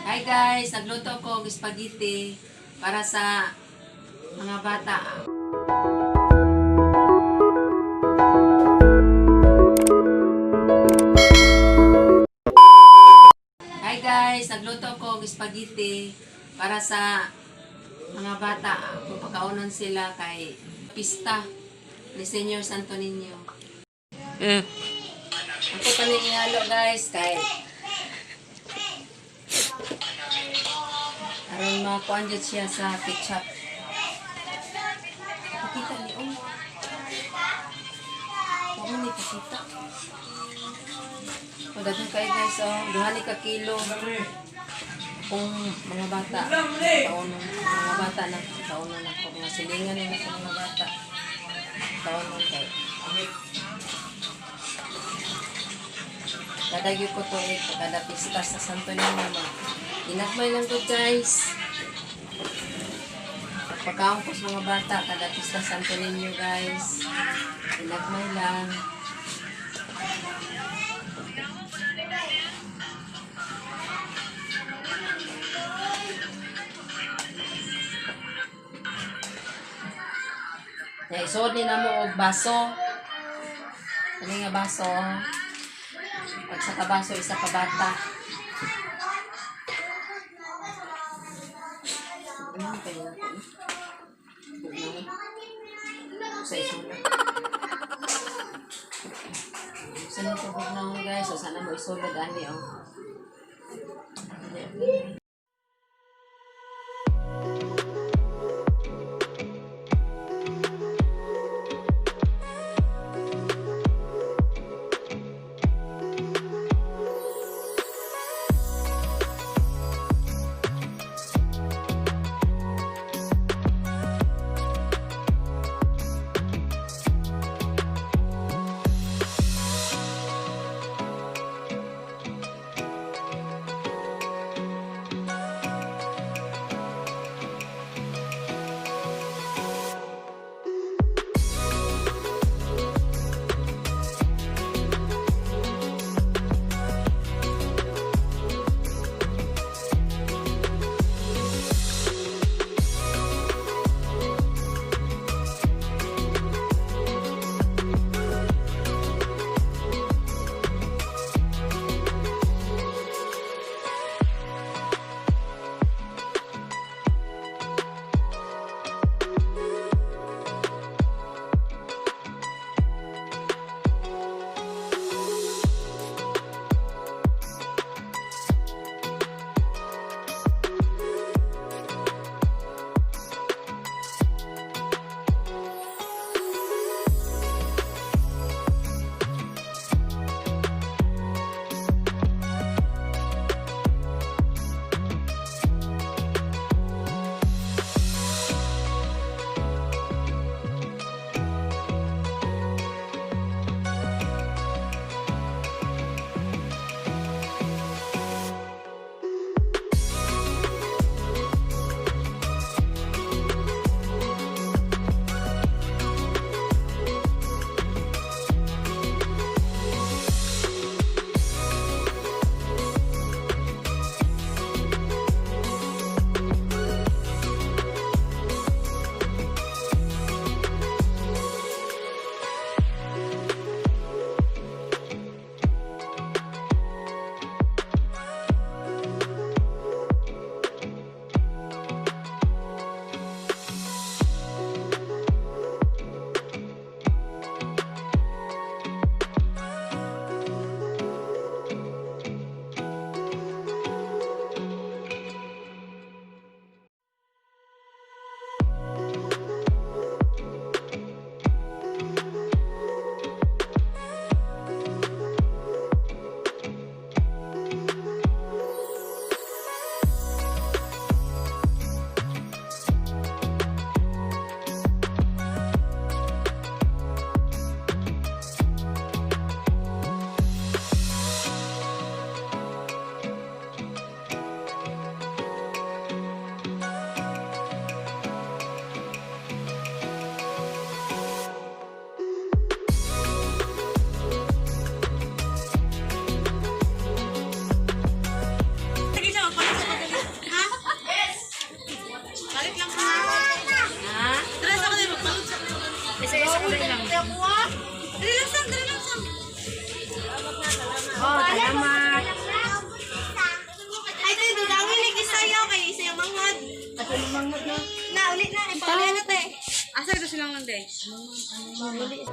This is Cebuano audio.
Hi guys, nagluto ko og spaghetti para sa mga bata. Hi guys, nagluto ko og spaghetti para sa mga bata. Kung pagkaunon sila kay pista ni Senior Santo Niño. Ako pa ni ihalo, guys, kay aron makuan jud siya sa ketchup. Pakita ni, oh. Huwag mo ni pakita. O, daghan kayo, guys, oh. Duha ni ka kilo. Kung mga bata, kaunon, mga bata na, kaunon ako. Mga silingan nila sa mga bata. Kaunon kay. Kadagyo ko to eh, kada pista sa Santo Niño ma. Ginagmay lang ko, guys. Pagkaon ko sa mga bata, kada pista Santo Niño, guys. Ginagmay lang. Ya, isuod ni namo og baso. Ano nga baso? Pag sa kabaso, isa ka bata. Ano kaya natin? Bugnaw. Sa isulod. Sa nito bugnaw, guys. O sana mo isulod ani, oh. Hindi. Na, ulit na. Ipaulit na, te. Asa ito silang lang, day? Uli.